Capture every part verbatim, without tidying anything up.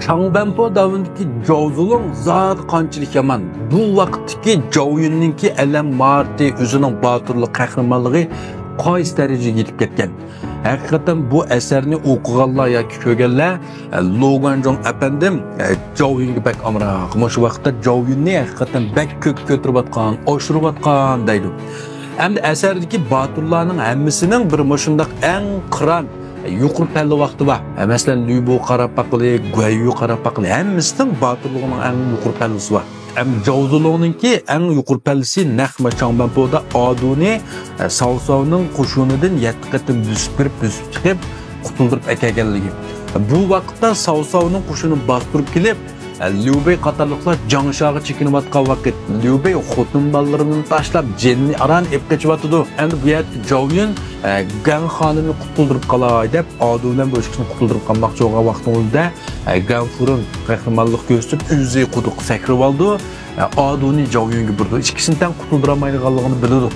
چاڭبەنپو داۋىنىدىكى جاۋزۇلۇڭ زادى قانچىلىك يامان. بۇ ۋاقىتتىكى جاۋيۈننىڭكى ئەلەم ماھارىتى، ئۆزىنىڭ باتۇرلۇق، قەھرىمانلىقى قايسى دەرىجىگە يېتىپ كەتكەن؟ ھەقىقەتەن بۇ ئەسەرنى ئوقۇغانلار ياكى كۆرگەنلەر، ئە، لو گۇەنجۇڭ ئەپەندىم، ئە، جاۋيۈنگە بەك ئامراق. مۇشۇ ۋاقىتتا جاۋيۈننى ھەقىقەتەن بەك كۆككە كۆتۈرۈۋاتقان، ئاشۇرۇۋاتقان دەيدۇ. ئەمدى ئەسەردىكى باتۇرلارنىڭ ھەممىسىنىڭ بىر مۇشۇنداق ئەڭ قىران، يۇقىرى پەللە ۋاقتى بار. مەسىلەن، لۈبو قاراپ باققىلى، گۇەييۇ قاراپ باققىلى، ھەممىسىنىڭ باتۇرلۇقىنىڭ ئەڭ يۇقىرى پەللىسى بار. ئەمدى جاۋزۇلۇڭنىڭكى ئەڭ يۇقىرى پەللىسى نەق مەيداندا ئادۇنى، ئە، ساۋساۋنىڭ قوشۇنىدىن يەتتە قېتىم بۆسۈپ كىرىپ، بۆسۈپ چىقىپ، قۇتۇلدۇرۇپ ئەكەلگەنلىكى. بۇ ۋاقىتتا ساۋساۋنىڭ قوشۇنى باستۇرۇپ كېلىپ، ئە، ليۇبېي قاتارلىقلار جاڭشاغا چېكىنىۋاتقان ۋاقىت، ليۇبېي خوتۇن بالىلىرىنى تاشلاپ، جېنىنى ئاران ئېلىپ قېچىۋاتىدۇ. ئەمدى بۇ يەردە جاۋيۈن، ئە، گەن خانىمنى قۇتۇلدۇرۇپ قالاي دەپ، ئادۇنى بىلەن بۇ ئىككىسىنى قۇتۇلدۇرۇپ قالماقچى بولغان ۋاقتىڭىزدا، ئە، گەنفۇرۇن قەھرىمانلىق كۆرسىتىپ، ئۆزى قۇدۇققا سەكرىۋالىدۇ. ئە، ئادۇنى جاۋيۈنگە بېرىدۇ. ئىككىسىنى تەڭ قۇتۇلدۇرالمايدىغانلىقىنى بىلىدۇ.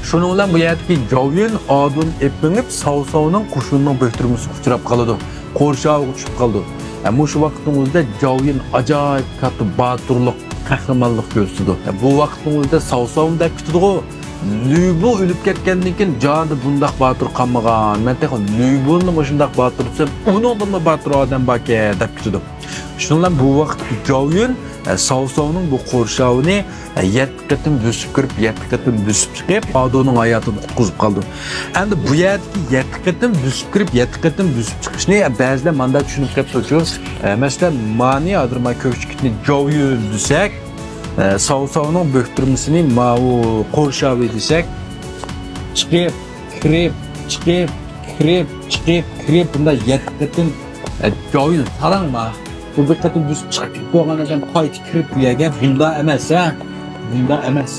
شۇنىڭ بىلەن بۇ يەردىكى جاۋيۈن ئادۇنى ئېلىپ مېڭىپ، ساۋساۋنىڭ قوشۇنىنىڭ بۆكتۈرمىسىگە ئۇچراپ قالىدۇ. قورشاۋىغا چۈشۈپ قالىدۇ. ئە، مۇشۇ ۋاقىتنىڭ ئۆزىدە جاۋيۈن ئاجايىپ كاتتا باتۇرلۇق، قەھرىمانلىق كۆرسىتىدۇ. ئە، بۇ ۋاقىتنىڭ ئۆزىدە ساۋساۋمۇ دەپ كېتىدىغۇ. لۈبۇ ئۆلۈپ كەتكەندىن كېيىن جاھاندا بۇنداق باتۇر قالمىغان. مەن تېخى لۈبۇنىمۇ مۇشۇنداق باتۇر دېسەم، ئۇنىڭدىنمۇ باتۇر ئادەم باركەن دەپ كېتىدۇ. شۇنىڭ بىلەن بۇ ۋاقىتتىكى جاۋيۈن، ئە، ساۋساۋنىڭ بۇ قورشاۋىنى، ئە، يەتتە قېتىم بۆسۈپ كىرىپ، يەتتە قېتىم بۆسۈپ چىقىپ، ئادۇنىڭ ھاياتىنى قۇتقۇزۇپ قالىدۇ. ئەمدى بۇ يەردىكى يەتتە قېتىم بۆسۈپ كىرىپ، يەتتە قېتىم بۆسۈپ چىقىشنى، ئە، بەزىلەر مانداق چۈشىنىپ قېلىپتۇ. ئە، مەسىلەن، مانى ھازىر ما كۆك چىكىتنى جاۋيۈن دېسەك، ئە، ساۋساۋنىڭ بۆكتۈرمىسىنى ماۋۇ قورشاۋى دېسەك، چىقىپ، كىرىپ، چىقىپ، كىرىپ، چىقىپ، كىرىپ، بۇنداق يەتتە قېتىم، ئە، جاۋيۈن ساراڭ ما. بۇ بىر قېتىم بۆسۈپ چىقىپ كېتىپ بولغان ئادەم قايتا كىرىپ بۇ يەرگە، بۇنداق ئەمەس، ھە؟ بۇنداق ئەمەس.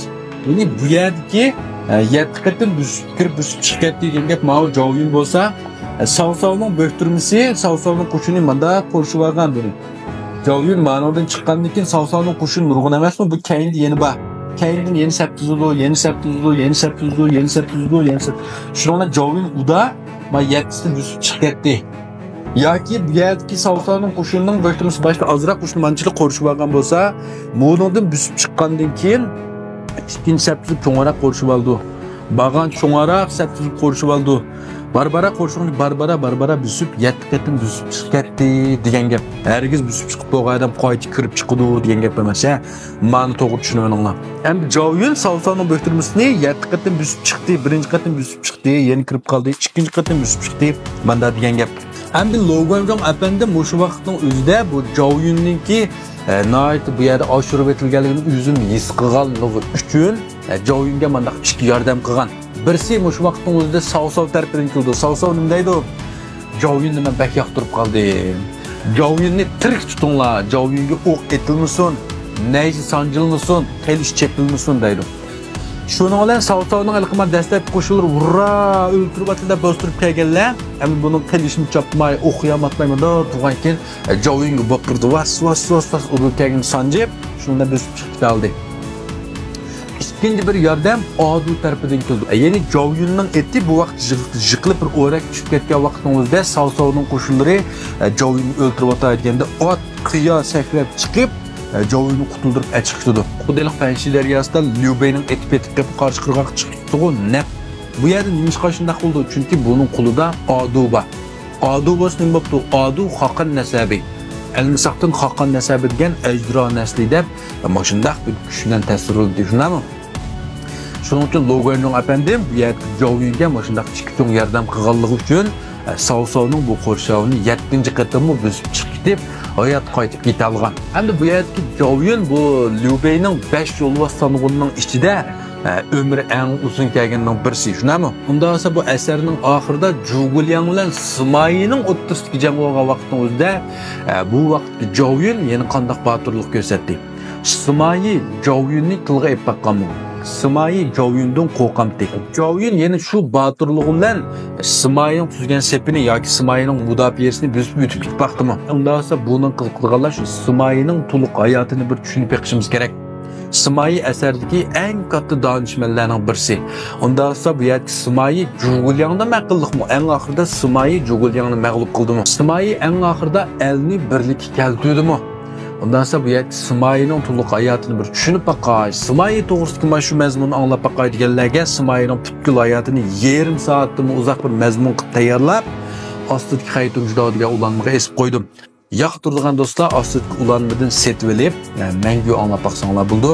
يەنى بۇ يەردىكى، ئە، يەتتە قېتىم بۆسۈپ كىرىپ، بۆسۈپ چىقىپ كەتتى دېگەن گەپ ماۋۇ جاۋيۈن بولسا، ئە، ساۋساۋنىڭ بۆكتۈرمىسى، ساۋساۋنىڭ قوشۇنى مانداق قورشىۋالغان بۇنى. جاۋيۈن مانىڭدىن چىققاندىن كېيىن ساۋساۋنىڭ قوشۇنى نۇرغۇن ئەمەسمۇ؟ بۇ كەينىدە يەنە بار. كەينىدىن يەنە سەپ تۈزىدۇ، يەنە سەپ تۈزىدۇ، يەنە سەپ تۈزىدۇ، يەنە سەپ تۈزىدۇ، يەنە سەپ. شۇنىڭ بىلەن جاۋيۈن ئۇدا ما يەتتىسىنى بۆسۈپ چىقىپ كەتتى. ياكى بۇ يەردىكى ساۋساۋنىڭ قوشۇنىنىڭ بۆكتۈرمىسى باشتا ئازراق قوشۇنى مانچىلىك قورشىۋالغان بولسا، مۇنىڭدىن بۆسۈپ چىققاندىن كېيىن ئىككىنچى سەپ تۈزۈپ چوڭراق قورشىۋالىدۇ. بارغان چوڭراق سەپ تۈزۈپ قورشىۋالىدۇ. بارا-بارا قورشىغىنى بارا-بارا، بارا-بارا بۆسۈپ، يەتتە قېتىم بۆسۈپ چىقىپ كەتتى دېگەن گەپ. ھەرگىز بۆسۈپ چىقىپ بولغان ئادەم قايتا كىرىپ چىقىدۇ دېگەن گەپ ئەمەس، ھە؟ مانى توغرا چۈشىنىۋېلىڭلار. ئەمدى جاۋيۈن ساۋساۋنىڭ بۆكتۈرمىسىنى يەتتە قېتىم بۆسۈپ چىقتى، بىرىنچى قېتىم بۆسۈپ چىقتى، يەنە كىرىپ قالدى، ئىككىنچى قېتىم بۆسۈپ چىقتى، ماندا دېگەن گەپ. ئەمدى لو گۇەنجۇڭ ئەپەندى مۇشۇ ۋاقىتنىڭ ئۆزىدە بۇ جاۋيۈننىڭكى، ئە، ناھايىتى بۇ يەردە ئاشۇرۇپ ئېتىلگەنلىكىنى ئۆزىمۇ ھېس قىلغانلىقى ئۈچۈن، ئە، جاۋيۈنگە مانداق ئىككى ياردەم قىلغان. بىرسى مۇشۇ ۋاقىتنىڭ ئۆزىدە ساۋساۋ تەرىپىدىن كېلىدۇ. ساۋساۋ نېمە دەيدۇ؟ جاۋيۈننى مەن بەك ياقتۇرۇپ قالدىم. جاۋيۈننى تىرىك تۇتۇڭلار، جاۋيۈنگە ئوق ئېتىلمىسۇن، نەيزە سانجىلمىسۇن، قىلىچ چېپىلمىسۇن دەيدۇ. شۇنىڭ بىلەن ساۋساۋنىڭ ھېلىقى مانا دەسلەپكى قوشۇنلىرى ھۇررا ئۆلتۈرۈۋاتىدۇ دەپ باستۇرۇپ كەلگەنلەر، ئەمدى بۇنىڭ قىلىچىنى چاپماي، ئوقى ياماتماي مۇنداق تۇرغان كېيىن، ئە، جاۋيۈنگە باقىرىدۇ، ۋاس، ۋاس، ۋاس، ۋاس، ئۇرۇپ كەلگەن سانجىپ، شۇنىڭ بىلەن بۆسۈپ چىقىپ كېتەلدى. ئىككىنچى بىر ياردەم ئادۇ تەرىپىدىن كېلىدۇ. يەنى جاۋيۈننىڭ ئېتى بۇ ۋاقىت يىق-، يىقىلىپ بىر ئورەك چۈشۈپ كەتكەن ۋاقىتنىڭ ئۆزىدە ساۋساۋنىڭ قوشۇنلىرى، ئە، جاۋيۈننى ئۆلتۈرۈۋاتاي دېگەندە ئات قىيا سەكرەپ چىقىپ، ئە، جاۋيۈننى قۇتۇلدۇرۇپ ئەچىقىپ كېتىدۇ. خۇددى فەنشى دەرياسىدا ليۇبېينىڭ ئېتى پېتىپ قېلىپ قارشى قىرغاققا چىقىپ كېتىدىغۇ نەق. بۇ يەردە نېمىشقا شۇنداق بولىدۇ؟ چۈنكى بۇنىڭ قولىدا ئادۇ بار. ئادۇ بولسا نېمە بوپتۇ؟ ئادۇ خاقان نەسەبى. ئەلمىساقتىن خاقان نەسەبى دېگەن ئەجدىرا نەسلى دەپ، مۇشۇنداق بىر كۈچ بىلەن تەسۋىرلىدى، شۇنداقمۇ؟ شۇنىڭ ئۈچۈن لو گۇەنجۇڭ ئەپەندىم بۇ يەردە جاۋيۈنگە مۇشۇنداق ئىككى چوڭ ياردەم قىلغانلىقى ئۈچۈن، ئە، ساۋساۋنىڭ بۇ قورشاۋىنى يەتتىنچى قېتىممۇ بۆسۈپ چىقىپ كېتىپ، ھايات قايتىپ كېتەلىغان. ئەمدى بۇ يەردىكى جاۋيۈن بۇ ليۇبېينىڭ بەش يولۋاس سانىغىنىنىڭ ئىچىدە، ئە، ئۆمرى ئەڭ ئۇزۇن كەلگىنىنىڭ بىرسى، شۇنداقمۇ؟ ئۇنداق بولسا بۇ ئەسەرنىڭ ئاخىرىدا جۇگۇلياڭ بىلەن سىمايىنىڭ ئوتتۇرىسىدىكى جەڭ بولغان ۋاقىتنىڭ ئۆزىدە، ئە، بۇ ۋاقىتتا جاۋيۈن يەنە قانداق باتۇرلۇق كۆرسەتتى؟ سىمايى جاۋيۈننى تىلغا ئېلىپ باققانمۇ؟ سىمايى جاۋيۈندىن قورقامتى. جاۋيۈن يەنە شۇ باتۇرلۇقى بىلەن سىمايىنىڭ تۈزگەن سېپىنى ياكى سىمايىنىڭ مۇداپىئەسىنى بۆسۈپ ئۆتۈپ كېتىپ باقتىمۇ؟ ئۇنداق بولسا بۇنىڭ قىلغانلار شۇ سىمايىنىڭ تولۇق ھاياتىنى بىر چۈشىنىپ بېقىشىمىز كېرەك. سىمايى ئەسەردىكى ئەڭ كاتتا دانىشمەنلەرنىڭ بىرسى. ئۇنداقتا بۇ يەردىكى سىمايى جۇگۇلياڭدىنمۇ ئەقىللىقمۇ؟ ئەڭ ئاخىرىدا سىمايى جۇگۇلياڭنى مەغلۇپ قىلدىمۇ؟ سىمايى ئەڭ ئاخىرىدا ئەلنى بىرلىككە كەلتۈردىمۇ؟ ئۇنداقتا بۇ يەردىكى سىمايىنىڭ تولۇق ھاياتىنى بىر چۈشىنىپ باقاي، سىمايى توغرىسىدىكى مانا شۇ مەزمۇننى ئاڭلاپ باقاي دېگەنلەرگە سىمايىنىڭ پۈتكۈل ھاياتىنى يېرىم سائەتتىنمۇ ئۇزاق بىر مەزمۇن قىلىپ تەييارلاپ، ئاستىدىكى خەيتۇم جۇداۋ دېگەن ئۇلانمىغا ئېسىپ قويدۇم. ياقتۇرىدىغان دوستلار ئاستىدىكى ئۇلانمىدىن سېتىۋېلىپ، مەڭگۈ ئاڭلاپ باقساڭلار بولىدۇ.